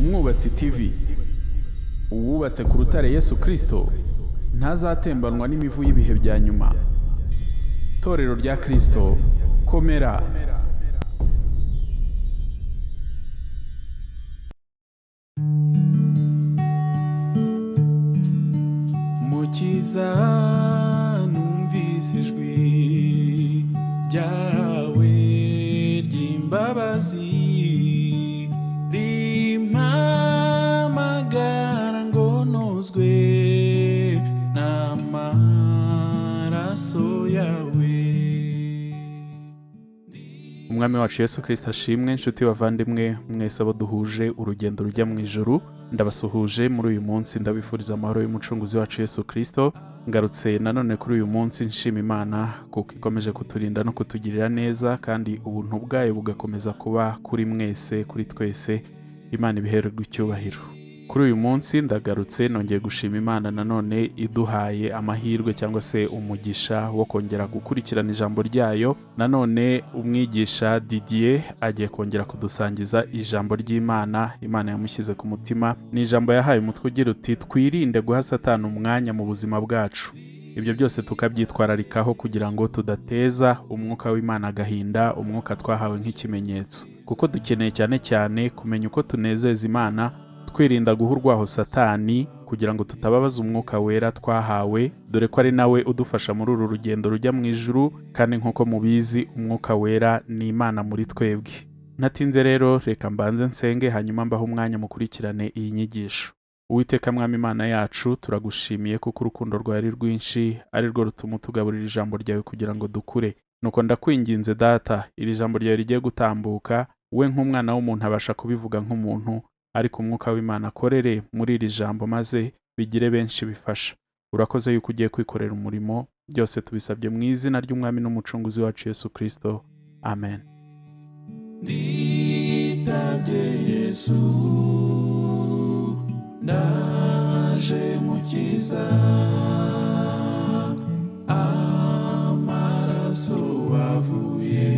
Umwubatsi TV uwubatse ku rutare Yesu Kristo ntazatembanwa n'imivu y'ibihe bya nyuma. Torero rya Kristo, komera. Mukiza, numvise ijwi ryawe ry'imbabazi rimpamagara ngo nozwe n'amaraso yawe. Umwami wacu Yesu Kristo ashimwe. Inshuti bavandimwe mwese abo duhuje urugendo rujya mu ijuru, ndabasuhuje muri uyu munsi, ndabifuriza amahoro y'Umucunguzi wacu Yesu Kristo. Ngarutse nanone kuri uyu munsi nshima Imana kuko ikomeje kuturinda no kutugirira neza, kandi ubuntu bwayo bugakomeza kuba kuri mwese, kuri twese. Imana ibihererwe icyubahiro. Kuri uyu munsi ndagarutse nongeye gushima Imana nanone iduhaye amahirwe cyangwa se umugisha wo kongera gukurikirana ijambo ryayo. Nanone umwigisha Didier agiye kongera kudusangiza ijambo ry'Imana Imana yamushyize ku mutima. Ni ijambo yahaye umutwe ugira uti: "Twirinde guha Satani umwanya mu buzima bwacu." Ibyo byose tukabyitwararikaho kugira ngo tudateza umwuka w'Imana agahinda, umwuka twahawe nk'ikimenyetso, kuko dukeneye cyane cyane kumenya uko tunezeza Imana, twirinda guha urwaho Satani kugira ngo tutababaza umwuka wera twahawe, dore ko ari nawe udufasha muri uru rugendo rujya mu ijuru. Kandi nk'uko mubizi, umwuka wera ni Imana muri twebwe. Ntatinze rero, reka mbanze nsenge, hanyuma mbahe umwanya mukurikirane iyi nyigisho. Uwiteka Mwami Imana yacu, turagushimiye kuko urukundo rwawe ari rwinshi, ari rwo rutuma utugaburira ijambo ryawe kugira ngo dukure. Nuko ndakwinginze Data, iri jambo ryawe rigiye gutambuka, we nk'umwana w'umuntu abasha kubivuga nk'umuntu, ariko umwuka w'Imana akorere muri iri jambo maze bigire benshi bifasha. Urakoze yuko ugiye kwikorera umurimo. Byose tubisabye mu izina ry'Umwami n'Umucunguzi wacu Yesu Kristo, amen. Nditabye Yesu, ndaje mukiza, amaraso wavuye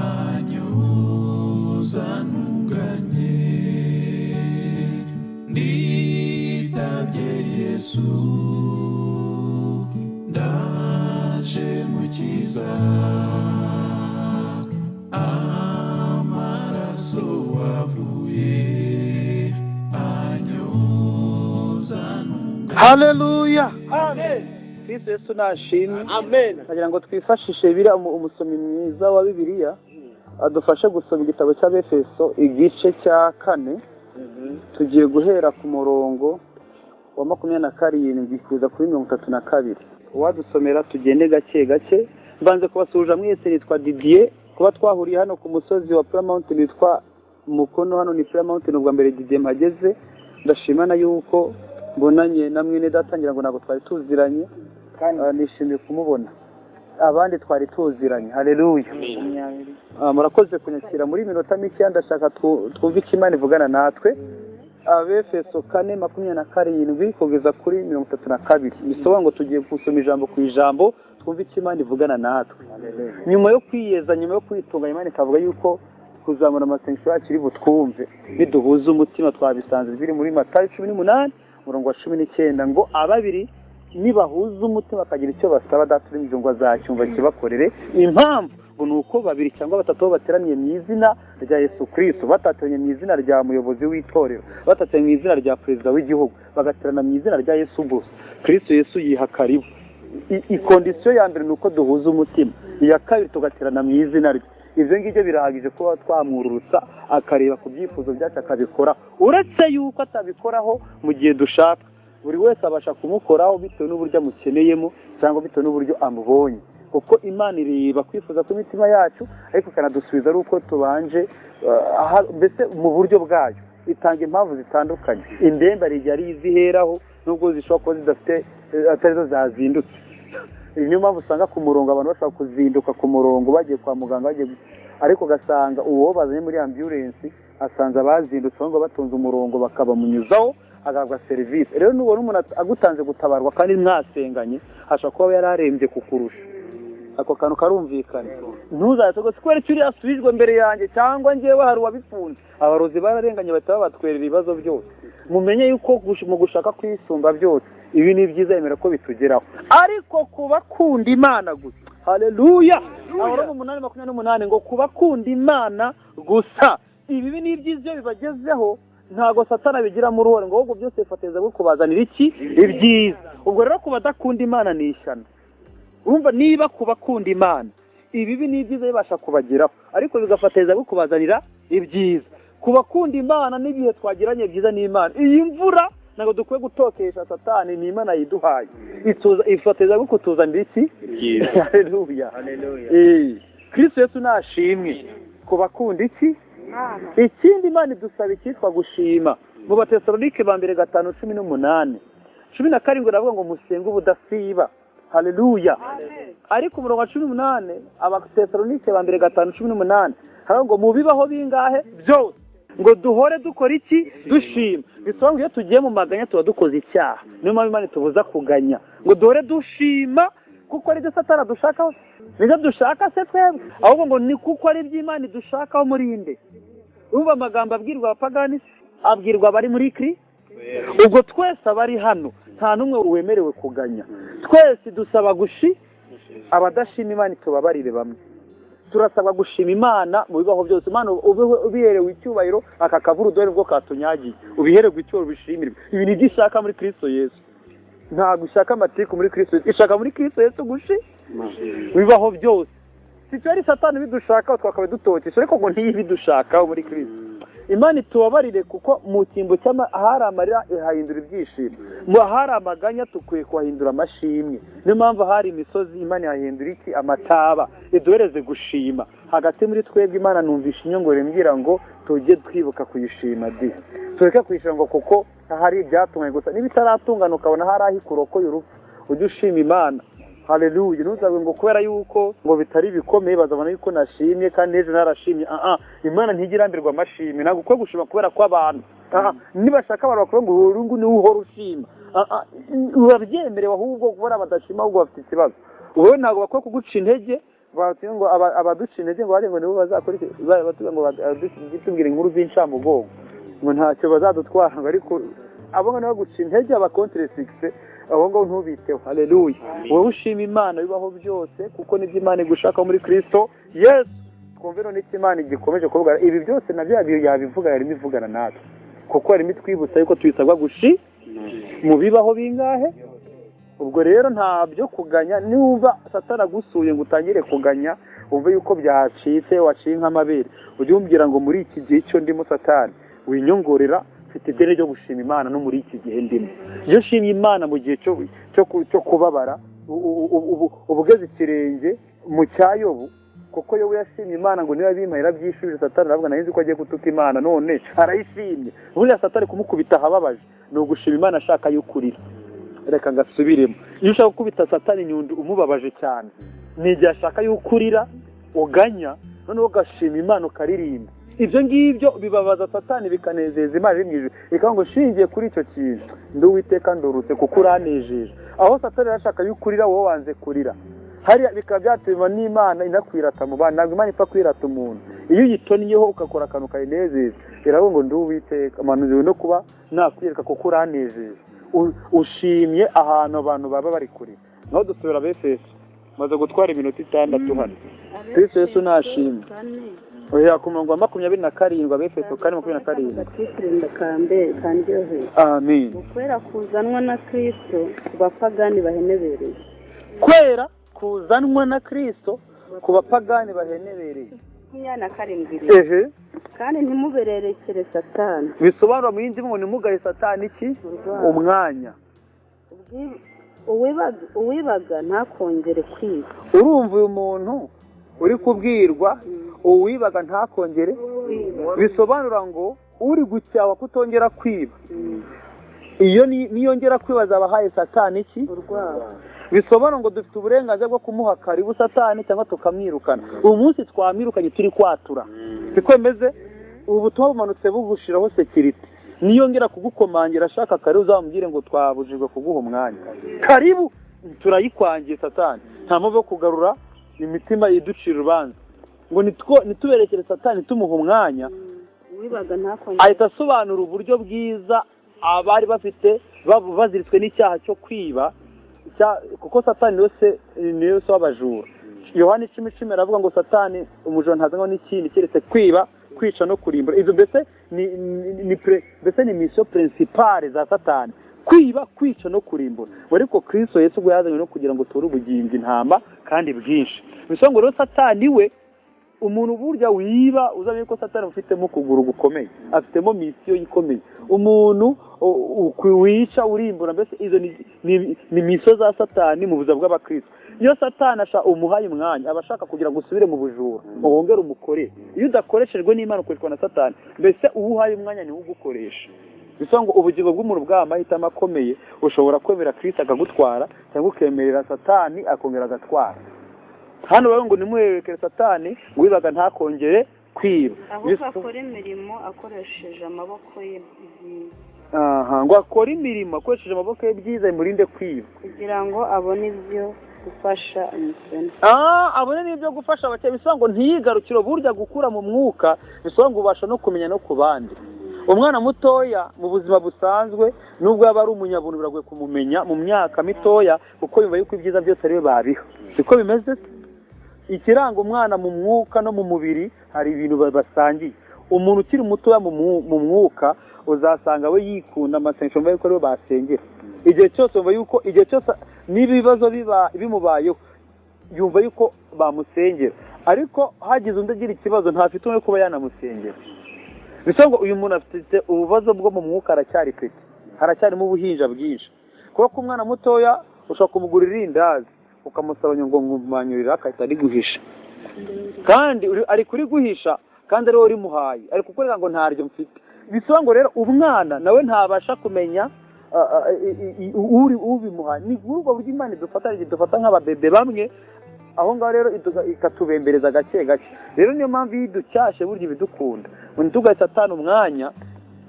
anyuza ntunganye. Nditabye Yesu, ndaje mukiza, amaraso wavuye anyuza ntunganye. Haleluya! Kristo Yesu nashimwe. Amen. Nagira ngo twifashishe Bibiliya, umusomyi mwiza wa Bibiliya adufashe gusoma igitabo cy'Abefeso igice cya 4. Tugiye guhera ku murongo wa 27 kugeza kuri 32. Uwadusomera, tugende gake gake. Mbanze kubasuhuza mwese, nitwa Didier. Kuba twahuriye hano ku musozi wa Prayer Mountain witwa Mukono, hano ni Prayer Mountain, ubwa mbere Didier mpageze. Ndashimana yuko mbonanye na mwene data, ngira ngo ntabwo twari tuziranye. Nishimiye kumubona, abandi twari tuziranye. Haleluya! Murakoze kunyakira. Muri minota mike ndashaka twumve icyo Imana ivugana natwe. Abefeso 4:27 kugeza kuri 32. Bisobanura ngo tugiye gusoma ijambo ku ijambo, twumve icyo Imana ivugana natwe nyuma yo kwiyeza, nyuma yo kwitunganya. Imana ikavuga yuko kuzamura amasengesho yacu iri butwumve niduhuza umutima. Twabisanze biri muri Matayo 18 umurongo wa 19, ngo ababiri nibahuza umutima bakagira icyo basaba, Data uri mu ijuru ngo azacyumva kibakorere. Impamvu ngo ni uko babiri cyangwa batatu bateraniye mu izina rya Yesu Kristo, batateranye mu izina rya muyobozi w'itorero, batateranye mu izina rya perezida w'igihugu, bagaterana mu izina rya Yesu gusa, Kristo Yesu yiha karibu. I condition ya mbere ni uko duhuza umutima, iya kabiri tugaterana mu izina rye. Ibyo ngibyo birahagije kuba twamwururutsa, akareba ku byifuzo byacu akabikora, uretse yuko atabikoraho mu gihe dushaka. Buri wese abasha kumukoraho bitewe n'uburyo amukeneyemo cyangwa bitewe n'uburyo amubonye, kuko Imana ireba kwifuza kw'imitima yacu, ariko ikanadusubiza ari uko tubanje mbese mu buryo bwayo itanga impamvu zitandukanye. Indembe hari igihe ari iziheraho, nubwo zishobora kuba zidafite, atari zo zazindutse. Niyo mpamvu usanga ku murongo abantu bashobora kuzinduka ku murongo bagiye kwa muganga, bagiye, ariko ugasanga uwo bazanye muri ambulance asanze abazindutse ngo batonze umurongo, bakabamunyuzaho agahabwa serivisi. Rero nubona umuntu agutanze gutabarwa kandi mwasenganye, ashobora kuba yararembye kukurusha. Ako kantu karumvikana. Ntuzatogose kubera icyo uriya asubijwe mbere yanjye, cyangwa njyewe hari uwabifunze. Abarozi bararenganye, bahita babatwerera ibibazo byose. Mumenye yuko mu gushaka kwisumba byose, ibi ni byiza, yemera ko bitugeraho, ariko ku bakunda Imana gusa. Haleluya! Abaroma 8:28 ngo ku bakunda Imana gusa, ibibi ni byiza iyo bibagezeho, ntabwo Satani abigiramo uruhare, ngo ahubwo byose bifatanyiriza bwo kubazanira iki? Ibyiza. Ubwo rero ku badakunda Imana ni ishyano. Urumva, niba ku bakunda Imana ibibi n'ibyiza bibasha kubageraho, ariko bigafatanyiriza bwo kubazanira ibyiza, ku bakunda Imana n'ibihe twagiranye byiza n'Imana, iyi mvura ntabwo dukwiye gutokesha Satani, ni Imana yiduhaye. Ifatanyiriza bwo kutuzanira iki? Haleluya! Kristo Yesu nashimwe. Ku bakunda iki? Ikindi, Imana idusaba icyitwa gushima. Mu Batesalonike ba mbere 5:18, 17 aravuga ngo musenge ubudasiba. Haleluya! Ariko umurongo wa 18, Abatesalonike ba mbere 5:18, haravuga ngo mu bibaho bingahe byose, ngo duhore dukora iki? Dushima. Bisobanura iyo tugiye mu maganya tuba dukoze icyaha. Niyo mpamvu Imana itubuza kuganya, ngo duhore dushima, kuko aribyo Satani adushakaho. Nibyo dushaka se twebwe? Ahubwo ngo ni kuko ari iby'Imana idushakaho. Muri nde? Urumva amagambo abwirwa abapagani, abwirwa abari muri kiri. Ubwo twese abari hano, nta n'umwe wemerewe kuganya. Twese dusaba gushi abadashima, Imana itubabarire. Bamwe turasabwa gushima Imana mu bibaho byose. Imana ubiherewe icyubahiro. Aka kavura dore ubwo katunyagiye, ubihererwe icyubahiro, ubishimirwe. Ibi ni byo ishaka muri Kristo Yesu. Ntabwo ishaka amatiku muri Kristo Yesu, ishaka muri Kristo Yesu gushi bibaho byose. Si cyo ari Satani bidushakaho twakabaye dutokesha, ariko ngo ntiyibidushakaho muri Kristo. Imana itubabarire, kuko mu cyimbo ahari amarira ihahindura ibyishimo, mu ahari amaganya dukwiye kuhahindura amashimwe. Niyo mpamvu ahari imisozi Imana ihahindura iki? Amataba. Iduhereze gushima hagati muri twebwe. Imana numvisha inyongoro imbwira ngo tujye twibuka kuyishima, di tureke kuyishima ngo kuko hari ibyatunganye gusa. N'ibitaratungana ukabona hari aho ikurokoye urupfu, ujye ushima Imana. Haleluya! Ntuzabe ngo kubera yuko ngo bitari bikomeye bazabona yuko nashimye kandi ejo narashimye. Ah, Imana ntijya irambirwa amashimwe. Ntabwo ukwiye gushima kubera ko abantu, nibashaka abantu bakubwira ngo uru niwe uhora ushima. Ah, urabyemerewe. Ahubwo kubera badashima, ahubwo bafite ikibazo. Wowe ntabwo bakwiye kuguca intege. Batubwira ngo abaduca intege ngo bari ngo nibo bazakora iki, batubwira ngo batubwira inkuru z'incamugongo, ngo ntacyo bazadutwara, ngo ariko abo ngabo baguca intege, aba contre succès, abo ngabo ntubiteho. Haleluya! Wowe ushima Imana bibaho byose, kuko nibyo Imana igushaka muri Kristo Yesu. Twumve none icyo Imana igikomeje kuvuga. Ibi byose nabyo yabivuga, yarimo ivugana natwe, kuko harimo itwibutsa yuko tubisabwa gushi mu bibaho bingahe. Ubwo rero nta byo kuganya. Niba Satani agusuye ngo utangire kuganya, wumve yuko byacitse, waciye nk'amabere. Ujye umbwira ngo muri iki gihe icyo ndimo, Satani winyongorera, mfite ideni ryo gushima Imana. No muri iki gihe ndimo, iyo nshimye Imana mu gihe cyo kubabara, uba ugeze ikirenge mu cya Yobu, kuko Yobu yashimye Imana ngo niba bimpaye irabyishubije. Satani aravuga, nari nzi ko agiye gutuka Imana, none arayishimye. Buriya Satani kumukubita ahababaje ni ugushima Imana ashaka yukurira. Reka ngasubiremo: iyo ushaka gukubita Satani inyundo umubabaje cyane, ni igihe ashaka yukurira, uganya, noneho ugashima Imana, ukaririmba. Ibyo ngibyo bibabaza Satani, bikanezeza Imana iri mu ijuru, ikavuga ngo shingiye kuri icyo kintu, ndi Uwiteka ndorutse kuko uranejeje. Aho Satani arashaka yukurira, wowe wanze kurira hariya, bikaba byatuma n'Imana inakwirata mu bana. Ntabwo Imana ipfa kwirata umuntu. Iyo uyitonnyeho ugakora akantu kayinezeza, iravuga ngo ndi Uwiteka manuziwe no kuba nakwiyereka kuko uranejeje. Ushimye ahantu abantu baba bari kurira. Naho dusubira Abefeso, maze gutwara iminota 6 hano. Kristo Yesu nashimwe. Oya, ku murongo wa 27, Abefeso 4:27. Gatitire kambe kandyoheye. Amen. Ukwera kuzanwa na Kristo ku bapagani bahenebereye. Kwera kuzanwa na Kristo ku bapagani bahenebereye. 27. Ehe. Kandi ntimubererekere Satani. Bisobanura mu yindi ngo ntimugahe Satani iki? Urwara. Umwanya. Uwibaga ntakongere kwiba. Urumva uyu muntu uri kubwirwa, uwibaga ntakongere, bisobanura ngo uri gucyawa kutongera kwiba, iyo niyongera kwiba azaba ahaye Satani iki? Urwara. Bisobanura ngo dufite uburenganzira bwo kumuha karibu Satani, cyangwa tukamwirukana. Uyu munsi twamwirukanye, turi kwatura, siko bimeze? Ubu butumwa bumanutse bugushiraho sécurité. Niyongera kugukomangira ashaka karibu, uzamubwire ngo twabujijwe kuguha umwanya, karibu turayikwangiye. Satani nta mpamvu yo kugarura. Imitima iducira urubanza ngo ntituberekere Satani tumuha umwanya. Wibaga ntakongere. Ahita asobanura uburyo bwiza abari bafite baziritswe n'icyaha cyo kwiba, kuko Satani niwe se w'abajura. Yohani 10:10 aravuga ngo Satani umujura ntazanwa n'ikindi keretse kwiba, kwica no kurimbura. Ibyo mbese mbese ni mission principale za Satani: kwiba, kwica no kurimbura. Ariko Kristo Yesu ubwo yazanywe no kugira ngo ture ubugingo, intama, kandi bwinshi. Bisobanura ngo rero Satani we, umuntu burya wiba, uzamenye ko Satani ufitemo ukuguru gukomeye, afitemo mission ikomeye. Umuntu wica, urimbura, mbese izo ni mission za Satani mu buzima bw'abakristo. Iyo Satani asha umuhaye umwanya, aba ashaka kugira ngo usubire mu bujura, wongere umukorere. Iyo udakoreshejwe n'Imana, ukoreshwa na Satani. Mbese uwo uhaye umwanya niwe ugukoresha. Bisobanura ngo ubugingo bw'umuntu bw'aba amahitamo akomeye: ushobora kwemera Kristo akagutwara, cyangwa ukemerera Satani akongera agatwara. Hano baravuga ngo ntimuherekere Satani, ngo wibaga ntakongere kwiba. Ahubwo akora imirimo akoresheje amaboko ye ibyiza. Aha, ngo akore imirimo akoresheje amaboko ye byiza bimurinde kwiba. Kugira ngo abone ibyo gufasha umukene. Abone n'ibyo gufasha abakene. Bisobanura ngo ntiyigarukire. Burya gukura mu mwuka bisobanura ngo ubasha no kumenya no ku bandi. Umwana mutoya mu buzima busanzwe, nubwo yaba ari umunyabuntu, biragoye kumumenya mu myaka mitoya, kuko yumva yuko ibyiza byose ari we babiha. Siko bimeze se? Ikiranga umwana mu mwuka no mu mubiri, hari ibintu basangiye. Umuntu ukiri mutoya mu mwuka, uzasanga we yikunda amasengesho, yumva yuko ariwe basengera igihe cyose, yumva yuko igihe cyose niba ibibazo biba bimubayeho, yumva yuko bamusengera. Ariko hagize undi agira ikibazo, ntafite umwe kuba yanamusengera. Bisa ngo uyu muntu afite ububazo bwo mu mwuka, aracyari petit, haracyarimo ubuhinja bwinshi. Kuko ku mwana mutoya ushobora kumugurira irindazi, ukamusaba ngo ngumanyurira, agahita ariguhisha, kandi ari kuriguhisha kandi ari wowe urimuhaye, ari kukwereka ngo ntaryo mfite. Bisaba ngo rero umwana nawe ntabasha kumenya uri ubimuhaye. Ni muri ubwo buryo Imana idufata, idufata nk'ababebe bamwe aho ngaho rero, ikatubembereza gake gake. Rero niyo mpamvu iyo iducyashe burya ibidukunda, ngo ntitugahe Satani umwanya.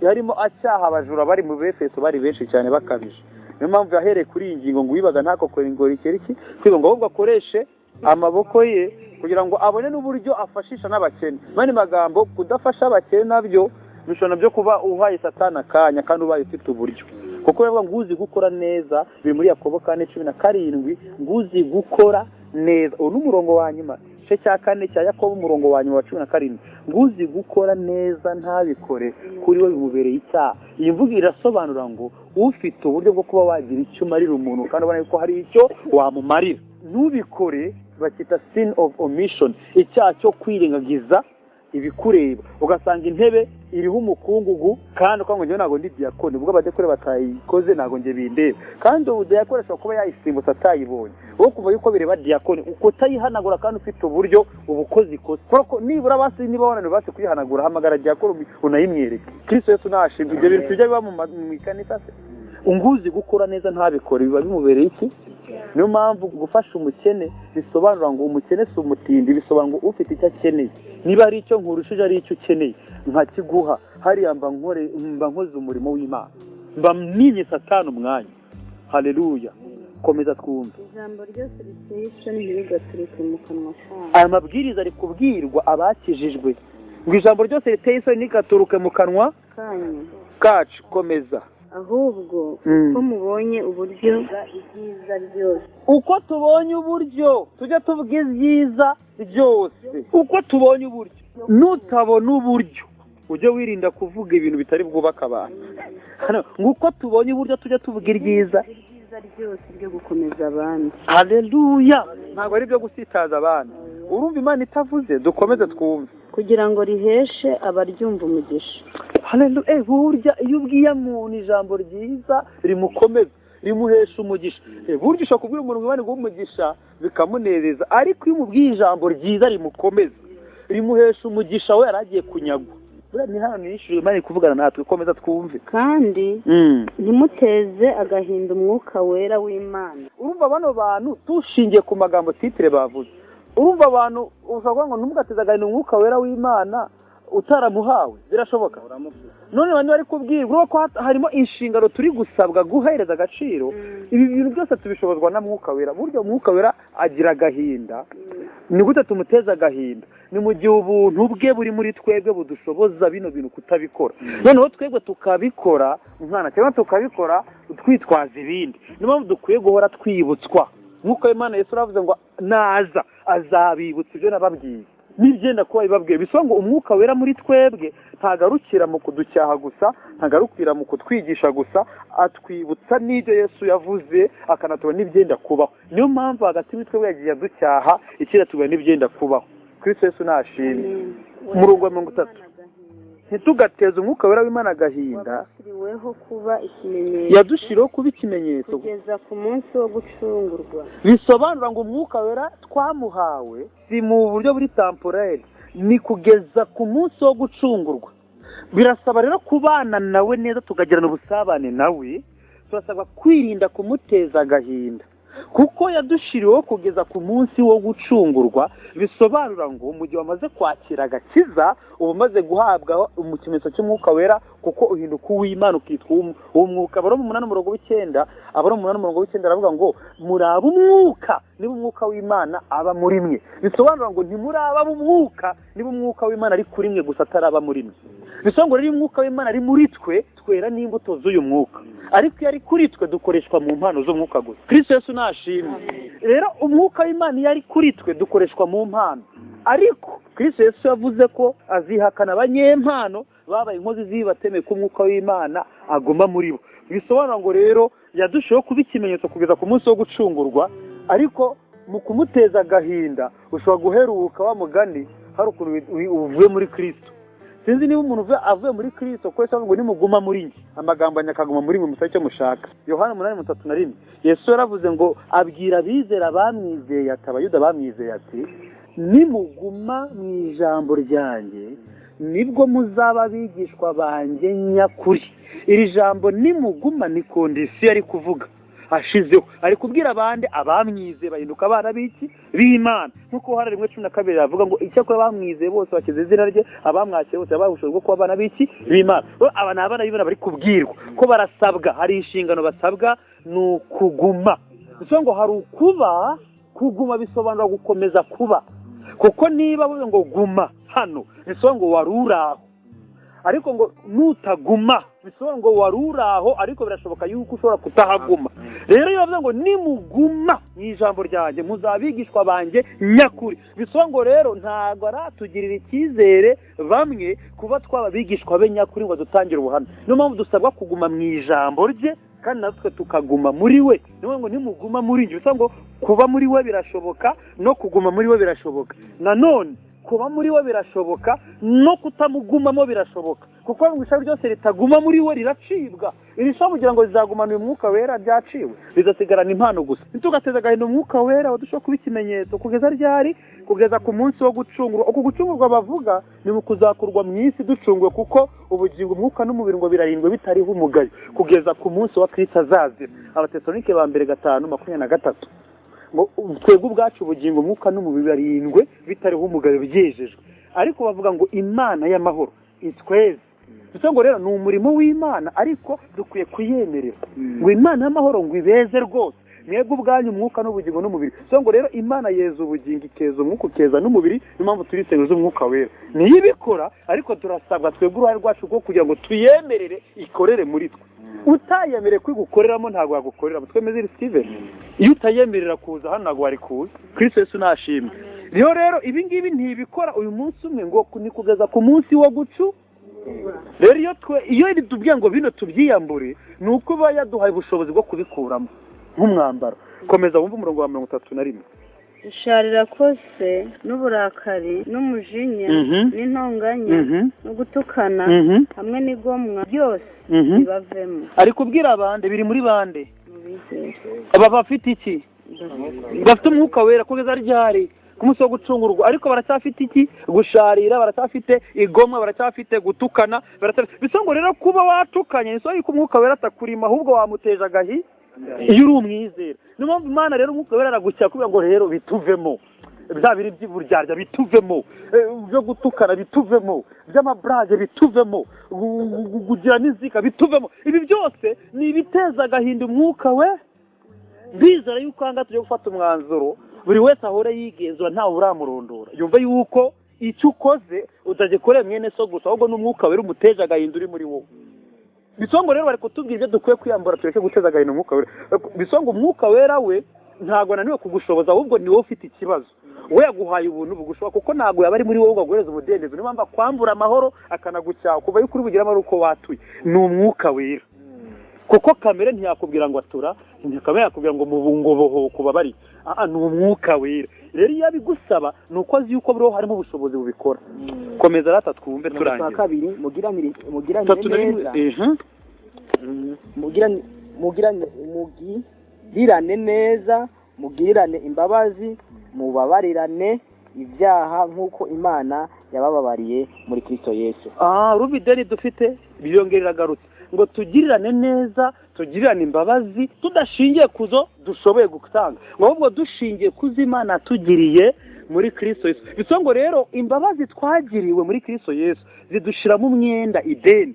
Yarimo acyaha abajura bari mu Befeso, bari benshi cyane bakabije. Niyo mpamvu yahereye kuri iyi ngingo ngo uwibaga ntakokore ngo rikere iki kwiba, ngo ahubwo akoreshe amaboko ye kugira ngo abone n'uburyo afashisha n'abakene. Mu yandi magambo, kudafasha abakene nabyo bishobora nabyo kuba uhaye Satani akanya, kandi ubaye ufite uburyo, kuko baravuga ngo uzi gukora neza, biri muri Yakobo 4:17, ngo uzi gukora neza. Ubu ni umurongo wa nyuma, igice cya kane cya Yakobo, umurongo wa nyuma wa 17, ngo uzi gukora neza ntabikore, kuri we bimubereye icyaha. Iyi mvugo irasobanura ngo ufite uburyo bwo kuba wagira icyo umarira umuntu, kandi ubona ko hari icyo wamumarira, ntubikore, bakita sin of omission, icyaha cyo kwirengagiza ibikureba. Ugasanga intebe iriho umukungugu, kandi ukavuga ngo njyewe ntabwo ndi diyakoni, ubwo abadiyakoni batayikoze ntabwo njye bindeba. Kandi ubu diyakoni ashobora kuba yayisimbutse atayibonye. Wowe kuva yuko bireba diyakoni utayihanagura, kandi ufite uburyo, uba ukoze ikosa, kubera ko nibura basi niba wananiwe basi kuyihanagura, hamagara diyakoni unayimwereke. Kristo Yesu ntashimwe. Ibyo bintu bijya biba mu ikanisa se? Unguzi gukora neza ntabikore, biba bimubereye iki? Niyo mpamvu gufasha umukene bisobanura ngo umukene si umutindi, bisobanura ngo ufite icyo akeneye. Niba hari icyo nkurushije, ari icyo ukeneye, nkakiguha, hariya mba nkore, mba nkoze umurimo w'Imana, mba nimye Satani umwanya. Haleluya! Komeza twumve. Ijambo ryose riteye isoni ntirigaturuke mu kanwa kanyu. Aya mabwiriza ari kubwirwa abakijijwe, ngo ijambo ryose riteye isoni ntigaturuke mu kanwa kanyu kacu. Komeza. Ahubwo uko mubonye uburyo, ibyiza byose. Uko tubonye uburyo, tujya tuvuga ibyiza byose uko tubonye uburyo. Nutabona uburyo, ujye wirinda kuvuga ibintu bitari bwubake abantu. Hano, ngo uko tubonye uburyo tujya tuvuga ibyiza. Ibyiza byose byo gukomeza abandi. Haleluya! Ntabwo ari ibyo gusitaza abandi. Urumva Imana itavuze? Dukomeze twumve. Kugira ngo riheshe abaryumva umugisha. Haleluya! Burya iyo ubwiye umuntu ijambo ryiza rimukomeza, rimuhesha umugisha. Burya ushobora kubwira umuntu ngo Imana iguhe umugisha, bikamunezeza, ariko iyo umubwiye ijambo ryiza rimukomeza, rimuhesha umugisha we yari agiye kunyagwa. Buriya ni hano nishyuye, Imana iri kuvugana natwe. Komeza twumve. Kandi ntimuteze agahinda Umwuka Wera w'Imana. Urumva bano bantu, dushingiye ku magambo titre bavuze, urumva abantu ushobora kuvuga ngo ntimugateze agahinda Umwuka Wera w'Imana. Utaramuhawe birashoboka? None abantu bari kubwirwa ko harimo inshingano turi gusabwa guhereza agaciro. Ibi bintu byose tubishobozwa na Mwuka Wera. Burya Mwuka Wera agira agahinda. Ni gute tumuteza agahinda? Ni mu gihe ubuntu bwe buri muri twebwe budushoboza bino bintu kutabikora, noneho twebwe tukabikora nkana cyangwa tukabikora twitwaza ibindi. Niyo mpamvu dukwiye guhora twibutswa Mwuka w'Imana. Yesu aravuze ngo naza azabibutsa ibyo nababwiye n'ibyenda kuba bibabwiye. Bisobanura ngo Umwuka Wera muri twebwe ntagarukira mu kuducyaha gusa, ntagarukira mu kutwigisha gusa, atwibutsa n'ibyo Yesu yavuze, akanatubona n'ibyenda kubaho. Niyo mpamvu hagati muri twebwe yagiye aducyaha, ikindi atubwira n'ibyenda kubaho. Kristo Yesu nashimwe. Umurongo wa 30: ntitugateze Umwuka Wera w'Imana agahinda, wabashyiriweho kuba ikimenyetso, yadushyiriweho kuba ikimenyetso kugeza ku munsi wo gucungurwa. Bisobanura ngo Umwuka Wera twamuhawe si mu buryo buri temporaire, ni kugeza ku munsi wo gucungurwa. Birasaba rero kubana nawe neza, tukagirana ubusabane nawe. Turasabwa kwirinda kumuteza agahinda kuko yadushiriweho kugeza ku munsi wo gucungurwa. Bisobanura ngo mu gihe wamaze kwakira agakiza, uba umaze guhabwa ikimenyetso cy'Umwuka Wera, kuko uhinduka uw'Imana, ukitwa uw'umwuka. Abaroma 8 umurongo w'icyenda, Abaroma 8 umurongo w'icyenda aravuga ngo muri ab'umwuka niba Umwuka w'Imana aba muri mwe. Bisobanura ngo ntimuri ab'umwuka niba Umwuka w'Imana ari kuri mwe gusa, ataraba muri mwe. Bisobanura ngo rero iyo Umwuka w'Imana ari muri twe, twera n'imbuto z'uyu mwuka, ariko iyo ari kuri twe dukoreshwa mu mpano z'umwuka gusa. Kristo Yesu nashimwe. Rero Umwuka w'Imana iyo ari kuri twe dukoreshwa mu mpano, ariko Kristo Yesu yavuze ko azihakana abanyempano babaye inkozi z'ibibi, batemeye ko Umwuka w'Imana aguma muri bo. Bisobanura ngo rero yadushijeho kuba ikimenyetso kugeza ku munsi wo gucungurwa. Ariko mu kumuteza agahinda ushobora guheruka wa mugani hari ukuntu uvuye muri Kristo. Sinzi niba umuntu avuye muri Kristo, kuko Yesu avuga ngo nimuguma muri njye, amagambo yanjye akaguma muri mwe, musabe icyo mushaka. Yohana 8:31, Yesu yaravuze ngo abwira abizera bamwizeye ati, Abayuda bamwizeye ati: "Nimuguma mu ijambo ryanjye nibwo muzaba abigishwa banjye nyakuri." Iri jambo "nimuguma" ni condition ari kuvuga ashizeho. Ari kubwira abandi abamwizeye bahinduka abana b'iki? B'Imana. Nk'uko Yohana 1:12 avuga ngo icyakora bamwizeye bose bakize izina rye, abamwakiriye bose babaha ubushobozi bwo kuba abana b'iki? B'Imana. Rero aba ni abana b'Imana bari kubwirwa ko barasabwa, hari inshingano basabwa, ni ukuguma. Bisobanura ngo hari ukuba, kuguma bisobanura gukomeza kuba, kuko niba bavuze ngo guma hano, bisobanura ngo wari uri aho, ariko ngo nutaguma bisobanura ngo wari uri aho, ariko birashoboka yuko ushobora kutahaguma. Rero iyo bavuze ngo nimuguma mu ijambo ryanjye muzabigishwa banjye nyakuri, bisobanura ngo rero ntabwo aratugirira icyizere bamwe kuba twaba abigishwa be nyakuri ngo dutangire ubuhamya. Niyo mpamvu dusabwa kuguma mu ijambo rye kandi natwe tukaguma muri we. Niyo ngo nimuguma muri njye, bisobanura ngo kuba muri we birashoboka, no kuguma muri we birashoboka. Nanone kuba muri we birashoboka, no kutamugumamo birashoboka, kuko ngo ishami ryose ritaguma muri we riracibwa. Iri shami kugira ngo rizagumane uyu Mwuka Wera ryaciwe, rizasigarana impano gusa. Ntitugateze agahinda Umwuka Wera wadushobora kuba ikimenyetso. Kugeza ryari? Kugeza ku munsi wo gucungurwa. Uku gucungurwa bavuga ni mu kuzakurwa mu isi ducunguwe, kuko ubugingo, umwuka n'umubiri ngo birarindwe bitariho umugayo kugeza ku munsi wa Kristo azazira. Abatesalonike ba mbere 5:23 ngo twebwe ubwacu ubugingo, umwuka n'umubiri birarindwe bitariho umugayo, byejejwe. Ariko bavuga ngo Imana y'amahoro itweze. Bivuze ngo rero ni umurimo w'Imana, ariko dukwiye kuyemerera ngo Imana y'amahoro ngo ibeze rwose mwebwe ubwanyu, umwuka n'ubugingo n'umubiri. Bivuze ngo rero Imana yeza ubugingo, ikeza umwuka, ikeza n'umubiri. Niyo mpamvu turi insengero z'Umwuka Wera, niyo ibikora, ariko turasabwa twebwe uruhare rwacu rwo kugira ngo tuyemerere ikorere muri twe. Utayemereye kwigukoreramo ntabwo yagukoreramo. Twemeze iri Steven, iyo utayemerera kuza hano ntabwo wari kuza. Kristo Yesu nashimwe. Niyo rero ibi ngibi ntibikora uyu munsi umwe, ngo ni kugeza ku munsi wo gucu. Rero iyo twe iyo ritubwiye ngo bino tubyiyambure, ni uko iba yaduhaye ubushobozi bwo kubikuramo nk'umwambaro. Komeza wumve umurongo wa 31. Gusharira kose n'uburakari n'umujinya n'intonganya no gutukana hamwe n'igomwa byose bibavemo. Ari kubwira abandi biri muri bande? Mu bizera. Aba bafite iki? Bafite Umwuka Wera. Kugeza ryari? Ku munsi wo gucungurwa. Ariko baracyafite iki? Gusharira, baracyafite igomwa, baracyafite gutukana, baracyafite. Bisa ngo rero kuba watukanye ni yuko Umwuka Wera atakurima, ahubwo wamuteje agahi iyo uri umwizera. Niyo mpamvu Imana rero Umwuka Wera aragucyaha kugira ngo rero bituvemo. Bya biri by'uburyarya bituvemo, byo gutukana bituvemo, by'amaburage bituvemo, kugira n'inzika bituvemo. Ibi byose ni ibiteza agahinda umwuka we. Ndizera yuko aha ngaha tugiye gufata umwanzuro, buri wese ahora yigenzura, ntawe uramurondora, yumva yuko icyo ukoze utagikoreye mwene so gusa, ahubwo n'umwuka wera umuteje agahinda uri muri wowe. Bisongo rero bari kutubwira ibyo dukwiye kwiyambura, tureke guteza agahinda umwuka wera. Bisongo umwuka wera we ntabwo ananiwe kugushoboza, ahubwo ni wowe ufite ikibazo. We yaguhaye ubuntu bugushoboka, kuko ntabwo yaba ari muri wowe ngo aguhereze umudendezo. Niyo mpamvu akwambura amahoro akanagucyaha, kuva yuko uri bugire amahoro uko watuye ni umwuka wera, kuko kamere ntiyakubwira ngo atura, kamere yakubwira ngo mubungoboho kubabari. Ni umwuka wera rero iyo abigusaba ni uko azi yuko buriho harimo ubushobozi bubikora. Komeza rata twumve. Umurongo wa Turangiza. kabiri, mugiranire mugiranire 31. neza. Ehe. Mugirirane neza, mugirirane imbabazi, mubabarirane ibyaha nk'uko Imana yabababariye muri Kristo Yesu. Ruba ideni dufite biriyongera iragarutse ngo tugirirane neza, tugirirane imbabazi, tudashingiye ku zo dushoboye gutanga, ngo ahubwo dushingiye ku zo Imana tugiriye muri Kristo Yesu. Bivuze ngo rero imbabazi twagiriwe muri Kristo Yesu zidushiramo umwenda, ideni.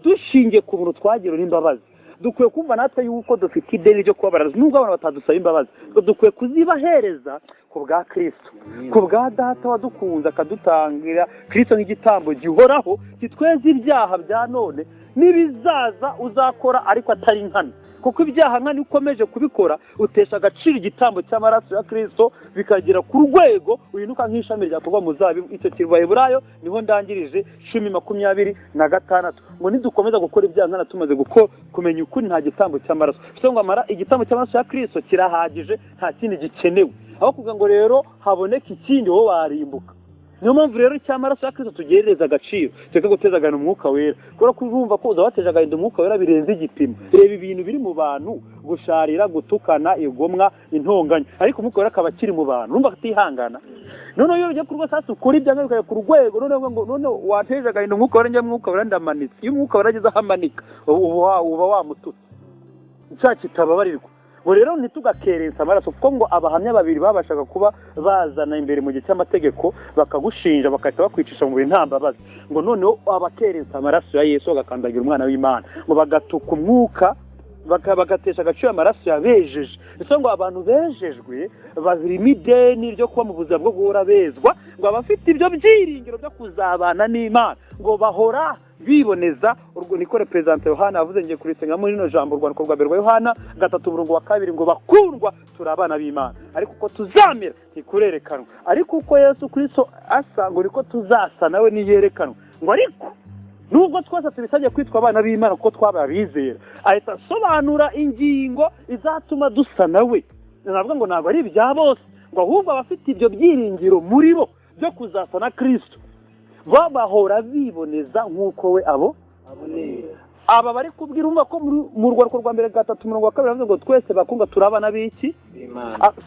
Dushingiye ku buntu twagiriwe n'imbabazi, dukwiye kumva natwe yuko dufite ideni ryo kubabarira, nubwo abantu batadusaba imbabazi, dukwiye kuzibahereza ku bwa Kristo, ku bwa Data wadukunze akadutangira Kristo nk'igitambo gihoraho kitweza ibyaha bya none n'ibizaza uzakora, ariko atari nkana, kuko ibyaha nkana iyo ukomeje kubikora utesha agaciro igitambo cy'amaraso ya Kristo, bikagera ku rwego uhinduka nk'ishami ryakorwa mu zabibu. Icyo kiri mu Baheburayo, niho ndangirije, 10:26, ngo nidukomeza gukora ibyaha nkana tumaze kumenya ukuri, nta gitambo cy'amaraso. Bivuze ngo igitambo cy'amaraso ya Kristo kirahagije, nta kindi gikenewe. Aho kuvuga ngo rero haboneke ikindi, wowe warimbuka. Niyo mpamvu rero icy'amaraso ya Kristo tugerereza agaciro, tureke guteza agahinda umwuka wera, kubera ko urumva ko uzaba wateje agahinda umwuka wera birenze igipimo. Reba ibintu biri mu bantu: gusharira, gutukana, igomwa, intonganya, ariko umwuka wera akaba akiri mu bantu, urumva atihangana. Noneho iyo ugiye ku rwego sasa ukora ibyaha bikajya ku rwego, noneho ngo noneho wateje agahinda umwuka wera, njya mwuka wera ndamanitse. Iyo umwuka wera ageze aho amanika, uba wamututse, icyaha kitababarirwa. Ngo rero ntitugakerensa amaraso, kuko ngo abahamya babiri babashaga kuba bazana imbere mu gihe cy'amategeko, bakagushinja, bagahita bakwicisha mu bintu nta mbabazi. Ngo noneho abakerensa amaraso ya Yesu, bagakandagira umwana w'Imana, ngo bagatuka umwuka, bagatesha agaciro amaraso yabejeje. Ndetse ngo abantu bejejwe bazirimo ideni ryo kuba mu buzima bwo guhora bezwa. Ngo abafite ibyo byiringiro byo kuzabana n'Imana ngo bahora biboneza. Urwo niko reperezanta Yohana yavuze. Ngiye kurisenga muri rino jambo, urwandiko rwa mbere rwa Yohana 3 umurongo wa 2, ngo bakundwa, turi abana b'Imana, ariko uko tuzamera ntikurerekanwa, ariko uko Yesu Kristo asa ngo niko tuzasa nawe niyerekanwa. Ngo ariko nubwo twese tubisabye kwitwa abana b'Imana kuko twabaye abizera, ahita asobanura ingingo izatuma dusa nawe. Navuga ngo ntabwo ari ibya bose, ngo ahubwo abafite ibyo byiringiro muri bo byo kuzasa na Kristo bo bahora biboneza nk'uko we abo aba bari kubwira. Urumva ko mu rwandiko rwa mbere 3 umurongo wa 2 bavuze ngo twese bakundwa turi abana b'iki?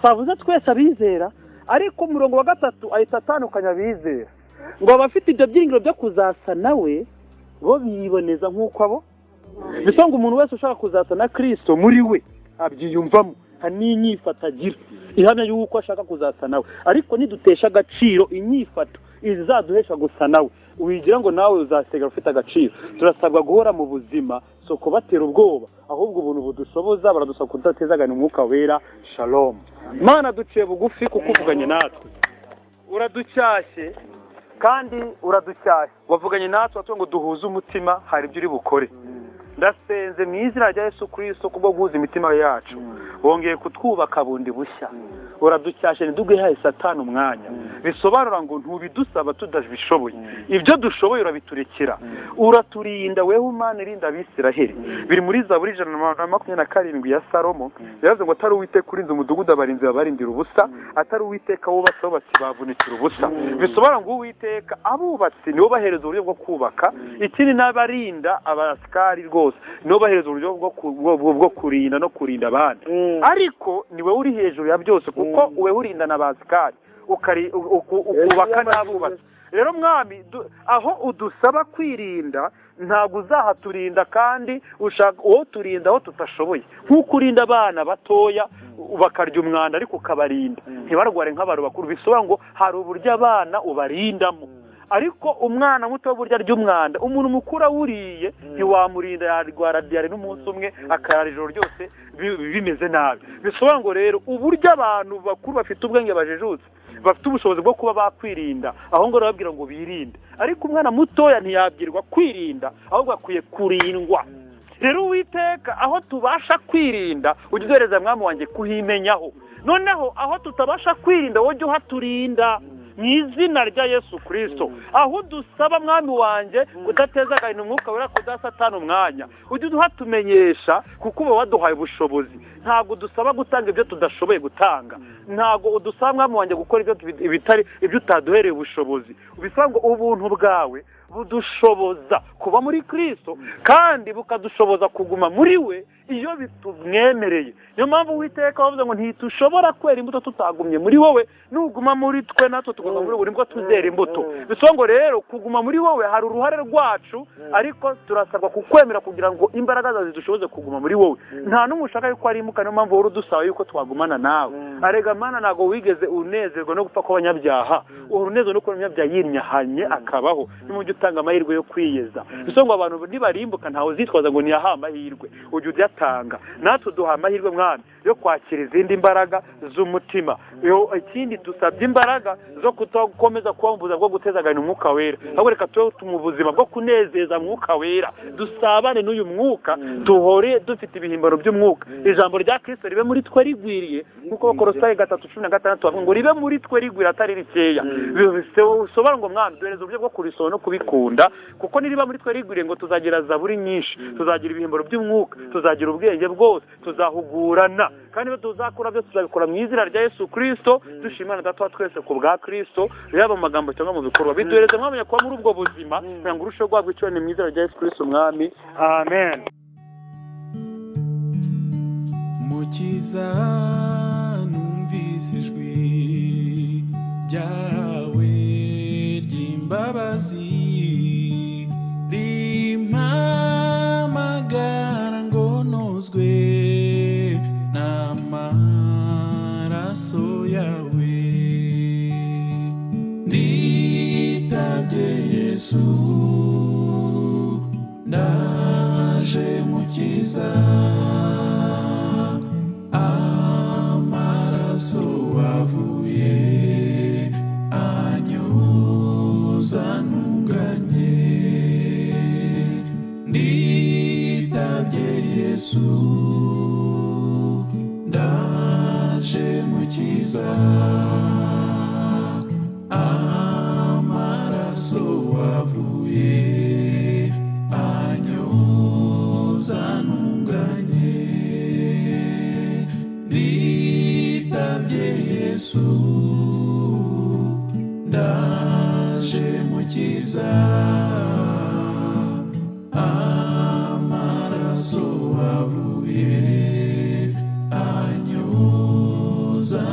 Savuze twese abizera, ariko umurongo wa 3 ahita atandukanya abizera, ngo abafite ibyo byiringiro byo kuzasa nawe bo biboneza nk'uko abo. Bisa ngo umuntu wese ushaka kuzasa na Kristo, muri we abyiyumvamo, hari n'inyifato agira ihamya y'uko ashaka kuzasa nawe. Ariko nidutesha agaciro inyifato izaduhesha gusa nawe, wigira ngo nawe uzasigara ufite agaciro. Turasabwa guhora mu buzima, si ukubatera ubwoba, ahubwo ubuntu budushoboza. Baradusaba kudatezagana umwuka wera. Shalom. Mana, duciye bugufi kuko uvuganye natwe, uraducyashye kandi uraducyashye, wavuganye natwe watubwiye ngo duhuze umutima, hari ibyo uri bukore. Ndasenze mu izina rya Yesu Kristo, kubwo guhuza imitima yacu wongeye kutwubaka bundi bushya. Uraducyashye, ntiduguhe Satani umwanya. Bisobanura ngo ntubidusaba tudabishoboye, ibyo dushoboye urabiturekera, uraturinda. Weho Imana irinda Abisiraheli, biri muri Zaburi 127 ya Salomo. Yaravuze ngo atari Uwiteka urinze umudugudu, abarinzi babarindira ubusa; atari Uwiteka wubatse, abubatsi bavunikira ubusa. Bisobanura ngo Uwiteka abubatsi nibo bahereza uburyo bwo kubaka, ikindi n'abarinda, abasikari rwose nibo bahereza uburyo bwo kurinda no kurinda abandi, ariko ni wowe uri hejuru ya byose, kuko wowe urinda na basikari, ukubaka n'abubatsi. Rero Mwami, aho udusaba kwirinda ntabwo uzahaturinda, kandi ushaka uwo turinda aho tutashoboye, nk'uko urinda abana batoya bakarya umwanda ariko ukabarinda ntibarware nk'abantu bakuru. Bisobanura ngo hari uburyo abana ubarindamo, ariko umwana muto burya arya umwanda, umuntu mukuru awuriye ntiwamurinda, yarwara diyare n'umunsi umwe, akarara ijoro ryose bimeze nabi. Bisobanura ngo rero uburyo abantu bakuru bafite ubwenge, bajijutse, bafite ubushobozi bwo kuba bakwirinda, aho ngaho babwira ngo birinde, ariko umwana mutoya ntiyabwirwa kwirinda, ahubwo akwiye kurindwa. Rero Uwiteka, aho tubasha kwirinda ujye uduhereza, Mwami wanjye, kuhimenyaho. Noneho aho tutabasha kwirinda wowe ujye uhaturinda mu izina rya Yesu Kirisito. Aho dusaba, Mwami wanjye, kudateza agahinda Umwuka Wera, kudasatana umwanya, ujye uhatumenyesha, kuko uba waduhaye ubushobozi. Ntabwo dusaba gutanga ibyo tudashoboye gutanga, ntabwo udusaba, Mwami wanjye, gukora ibyo ibitari ibyo utaduhereye ubushobozi. Bisaba ngo ubuntu bwawe budushoboza kuba muri Kirisito, kandi bukadushoboza kuguma muri we iyo bitumwemereye. Niyo mpamvu Uwiteka wavuze ngo ntitushobora kwera imbuto tutagumye muri wowe. Nuguma muri twe natwe tuguma muri wowe, nibwo tuzera imbuto. Bisaba ngo rero kuguma muri wowe hari uruhare rwacu, ariko turasabwa kukwemera kugira ngo imbaraga zawe zidushoboze kuguma muri wowe. Nta n'umwe ushaka yuko arimuka, niyo mpamvu wowe udusaba yuko twagumana nawe. Arega Mana, ntabwo wigeze unezerwa no gupfa kw'abanyabyaha, uhora unezerwa no kubona umunyabyaha yinyahanye akabaho. Niba ujya utanga amahirwe yo kwiyeza, bisaba ngo abantu nibarimbuka ntawe uzitwaza ngo ntiyahawe amahirwe, ujya uyatanga. Natwe uduha amahirwe, Mwami, yo kwakira izindi mbaraga z'umutima. Ikindi dusabye imbaraga zo kudakomeza kuba mu buzima bwo guteza agahinda Umwuka Wera, ahubwo reka tube mu buzima bwo kunezeza Mwuka Wera, dusabane n'uyu Mwuka, duhore dufite ibihimbano by'Umwuka. Ijambo rya Kristo ribe muri twe rigwiriye, nk'uko Kolosayi 3:16 bavuga ngo ribe muri twe rigwira atari rikeya. Bisobanura ngo Mwana, duhereze uburyo bwo kurisoma no kubikunda, kuko niriba muri twe rigwiriye ngo tuzagira zaburi nyinshi, tuzagira ibihimbano by'Umwuka, tuzagira ubwenge bwose, tuzahugurana, kandi ibyo tuzakora byose tuzabikora mu izina rya Yesu Kristo, dushima Imana Data wa twese ku bwa Kristo, yaba mu magambo cyangwa mu bikorwa. Biduhereze, mwamenya, kuba muri ubwo buzima kugira ngo urusheho guhabwa icyubahiro mu izina rya Yesu Kristo Umwami, amen. Mukiza, numvise ijwi ryawe ry'imbabazi rimpamagara ngo nozwe n'amaraso yawe. Nditabye Yesu, ndaje Mukiza, amaraso wavuye anyoza ntunganye. Nditabye Yesu, ndaje Mukiza, amaraso wavuye anyoza ntunganye. Nditabye Yesu, ndaje Mukiza, amaraso wavuye anyoza.